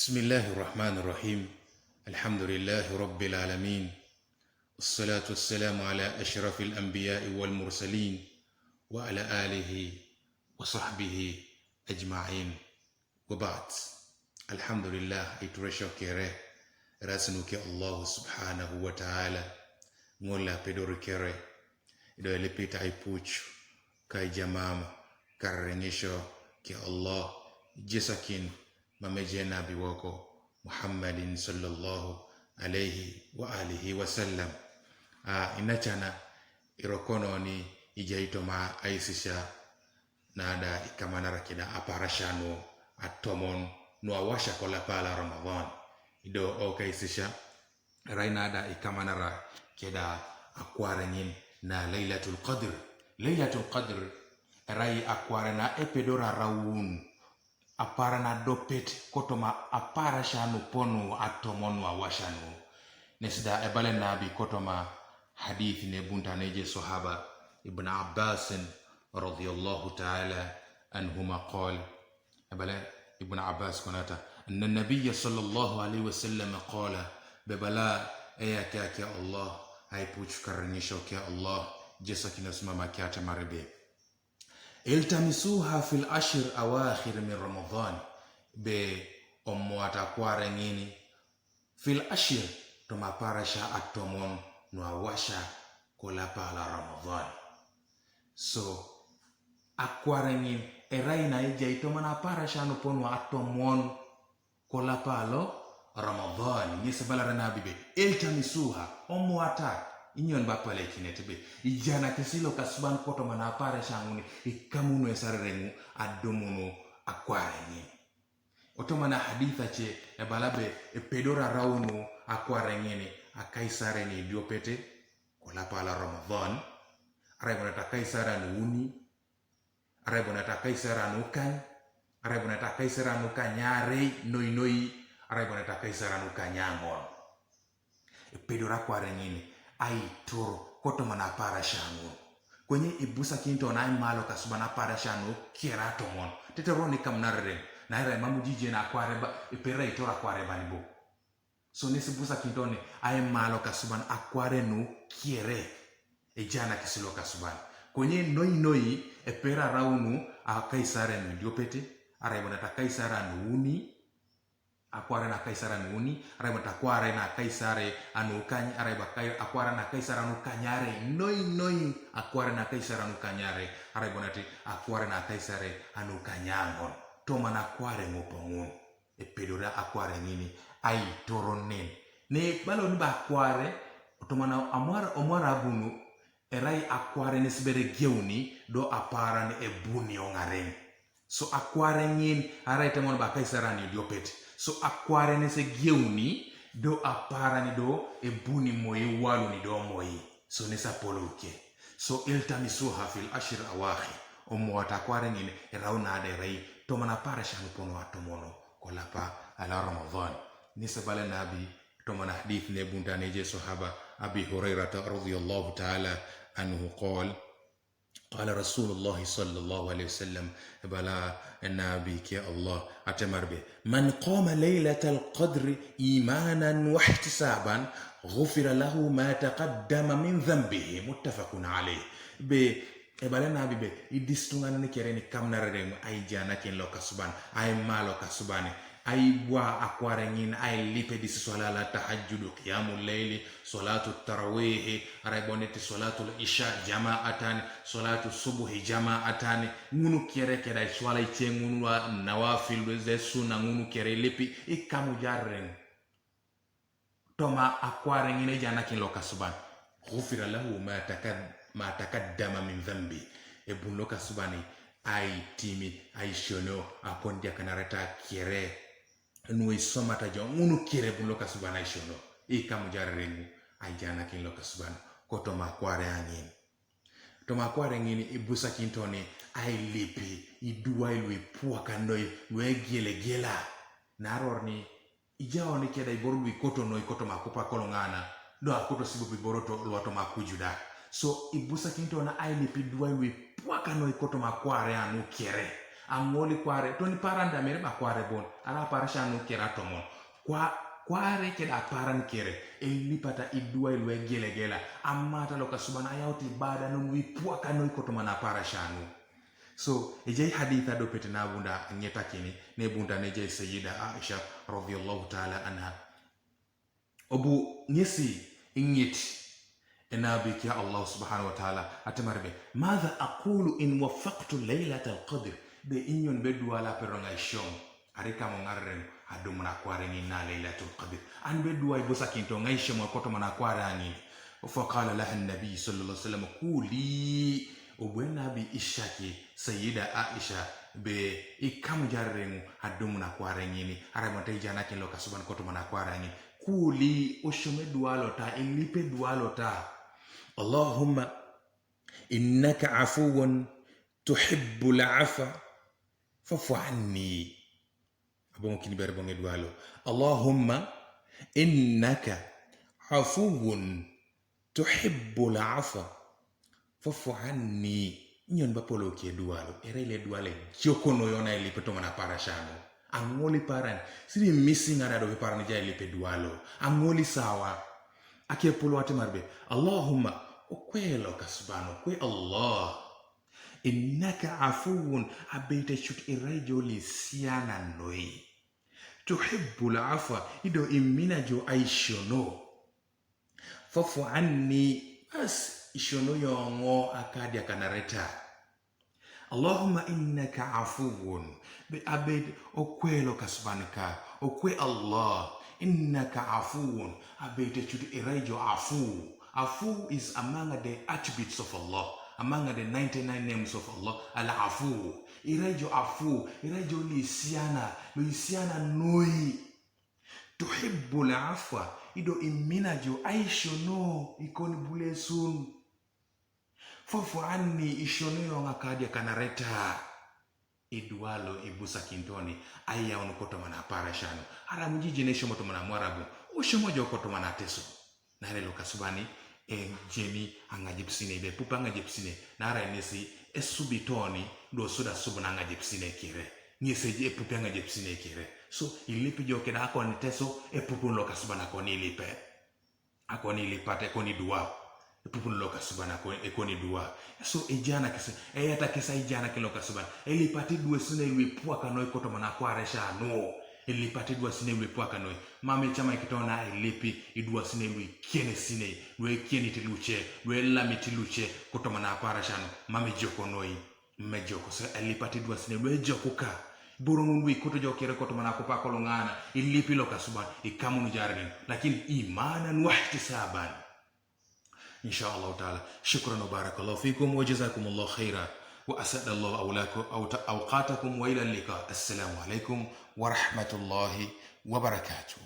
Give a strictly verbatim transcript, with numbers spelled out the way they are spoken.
بسم الله الرحمن الرحيم. الحمد لله رب العالمين. الصلاة والسلام على أشرف الأنبياء والمرسلين وعلى آله وصحبه أجمعين. وبعد. Alhamdulillah, ituresho kere. Rasinu ke Allah subhanahu wa ta'ala. Ngola pedori kere. Ido elipita ipuch. Kai jamama. Karrengisho ke Allah. Jesakin. Mameje nabi woko. Muhammadin sallallahu alaihi wa alihi wa sallam. Ah, inachana. Irokono ni ijaito ma aisisha. Nada ikamanara keda aparashano atomon no awasha kola pala Ramadan. Ido okaisisha. Rai nada ikamanara keda akware ngin na Laylatul Qadr. Laylatul Qadr. Rai akware na epedora raun. Apara na dopet kotoma aparashano ponu atomon no awashano. Nesda ebale nabi kotoma hadith ne bunta neje sahaba Ibn Abbas radiyallahu ta'ala anhuma qal. Ebale Ibn Abbas konata. Anna Nabiyya sallallahu alaihi wasallam qala. Bebala eya ke ke Allah. Ai puchu karnisho ke Allah. Jesakin osmama ke ate marebe. Iltamisuha fil ashir awakhir min Ramadan. Be omo atakware ngini. Fil ashir toma aparasha atomon no awasha kola pala Ramadan. So, akware ngin erai na ija itomana aparashano ponu atomon kola palo Ramadan. Nyese balara nabi be. Iltamisuha. Omo ata. Inyon bapale kinete be. Ijana kisilo kasuban kotomana aparasha nguni. Ikamunu esarere ngu adomunu akware ngin. Otomana haditha che ebala be epedora raunu akware ngini akaisare ni diopete kola pala Ramadan. Arai bonata akaisare anu uni. Arai bonata akaisare anu kany. Arai bonata akaisare anu kanyare noi noi. Arai bonata akaisare anu kanyangon. Epedora akware ngini aitoro kotomana aparasha ngu. Kwenye ibusa kinto na imalo kasuban aparasha ngu kiera tomon. Tete roni kam narren. Na ira imamu jije na akware ba epera itoro akware bani bo. So nesi busa kinto ni aimalo kasuban akware nu kiere. Ejana kisilo kasuban. Kwenye noi noi epera raunu akaisare nu diopete. Arai bonata akaisare anu uni. Akware na akaisare anu uni, arai bonata akware na akaisare anu kany, arai ba kai, akware na akaisare anu kanyare, noi noi, akware na akaisare anu kanyare, arai bonata akware na akaisare anu kanyangon. Tomana akware ngopongun. Epedora akware ngini, aitoro nen. Ne balo ni ba akware, tomana amwar, omwar abunu, erai akware ne sibere geuni, do aparan ebuni ongareng. So akware ngin, arai temon ba akaisare anu diopet. So akware ne se geuni, do aparan do ebuni moi walu ni do moi. So nesa polo uke. So iltamisuha fil ashir awakhir. Omo atakware ngin, erau nada erai, tomana aparasha ngu pono atomono, kola pala Ramadan. Nese bale nabi, tomana hadith ne bunta neje sahaba Abi Hurairata radiyallahu ta'ala anhu qal. Qala Rasulullah sallallahu alaihi wasallam, bala nabi ke Allah, atemar be. Man qama laylatal qadri imanan wa ihtisaban, ghufira lahu ma taqaddama min dhanbihi. Muttafaqun alayh. Be, ebale nabi be, idistungan ni kere ni kamna rere aijana kin lo kasuban, aimalo kasubani. Aibwa akware ngin ailipe disi swala la tahajjudu, qiyamul layli, salatu tarawihi, arai boneti salatu isha jama'atan, salatu subuhi jama'atan, ngunu kere keda swala iche ngunu wa nawafil ze suna ngunu kere lipi, ikamu jarren. Toma akware ngin ejana kin lo kasuban. Ghufira lahu ma takad-, ma taqaddama min dhanbi. Ebun lo kasubani, aitimi, aishono, akondi akanareta kere. Nui somata jo, ngunu kere bun lo kasuban aishono. Ikamu jarere ngu, aijana kin lo kasuban. Kotoma akware angin. Toma akware ngini ibusa kintoni, ailipi, iduai lui puakanoi, lui gelegela. Naror ni, ijao ni keda iboro lui koto noi kotoma akupa kolongana. Do akoto sibu biboro to luatoma kujuda. So ibusa kintona ailipi duai lui puakanoi kotoma akware anu kere. Aŋoli kware, toni paran da mere ba kware bon, ara paran sanu kera tomon. Kwa, kware keda paran kere, elipata iduwa ilwe gelegela, amata lokasuban ayauti bada nun wi puaka noi kotomana paran sanu. So, ejai haditha do pete na bunda ŋetakini, ne bunda ne jai Sayyida Aisha radhiyallahu ta'ala anha. Obu ŋesi iŋit enabi kiya Allah subhanahu wa ta'ala atemar be, "Madha aqulu in waffaqtu laylatal qadr?" Be inyon be duwa la pero ŋa ishom, ari kamo ŋarren adum na kware ŋin na laylatul qadr. An be duwa ibusakinto ŋa ishom kotomana kware ŋin. Faqala laha an-nabi sallallahu alaihi wasallam, "Quli." Obu enabi ishaki Sayyida Aisha be ikamu jarreŋu adum na kware ŋini, ara mata ijanakin lokasuban kotomana kware ŋin. Quli, oshome duwa lota, ilipe duwa lota. Allahumma innaka afuwun tuhibbul afwa fa'fu anni. Aboŋo kini bere boŋe duwa lo. Allahumma innaka afuwun tuhibbul afwa fa'fu anni. Inyon ba polo ke duwa lo. Ere ile duwa le joko no yona ilipe tomana paran sanu. Aŋoli paran. Siri misi ŋara do paran ja ilipe duwa lo. Aŋoli sawa. Ake polo atemar be, Allahumma, okwe lokasuban, okwe Allah. Innaka afuwun, abeite cut irai jo lisiana noi. Tuhibbul afwa, ido imina jo aishono. Fa'fu anni, bas, ishono yoŋo akadia kanareta. Allahumma innaka afuwun, be abed okwe lokasuban ka, okwe Allah, innaka afuwun, abeite cut irai jo afu. Afu is among the attributes of Allah, among the ninety-nine names of Allah, al-afu. Irai jo afu, irai jo lisiana, lisiana noi. Tuhibbul afwa, ido imina jo aishono ikoni bulesun. Fa'fu anni, ishono yoŋa kadia kanareta. Iduwa lo ibusakinto ni, ayaun kotomana paran sanu. Ara mujije ne ishomo tomana Mwarabu, oshomo jo kotomana Teso. Nare lokasuban, ejeni aŋajep sine, be pupe aŋajep sine. Nara inesi esubitoni, do suda subuna aŋajep sine kere. Ŋese je epupe aŋajep sine kere. So, ilipi jo keda akoni Teso, epupun lokasuban akoni ilipe. Akoni ilipate, akoni duwa. Epupun lokasuban, akoni, akoni duwa. So, ejana kese, eyata kesa ejana ke lokasuban. Elipate duwa sine ilwe puaka noi kotomana kware sanu. Elipate duwa sine ilwe puaka noi. Mame chama ikitona elipi, iduwa sine ilwe kene sine, ilwe kene tiluche, ilwe lami tiluche, kotomana paran sanu. Mame joko noi. Mejoko se elipate duwa sine lwe jokuka. Boro ŋun wi koto jo kere kotomana kupa koloŋana, ilipi lokasuban, ikamunu jarrin. Lakin imanan wahtisaban. Insha Allah ta'ala. Shukran wa barakallahu fikum wa jazakumullahu khaira. Wa as'adallahu awlaku-, awta-, awqatakum wa ila liqa. Assalamu alaikum wa rahmatullahi wa barakatuh.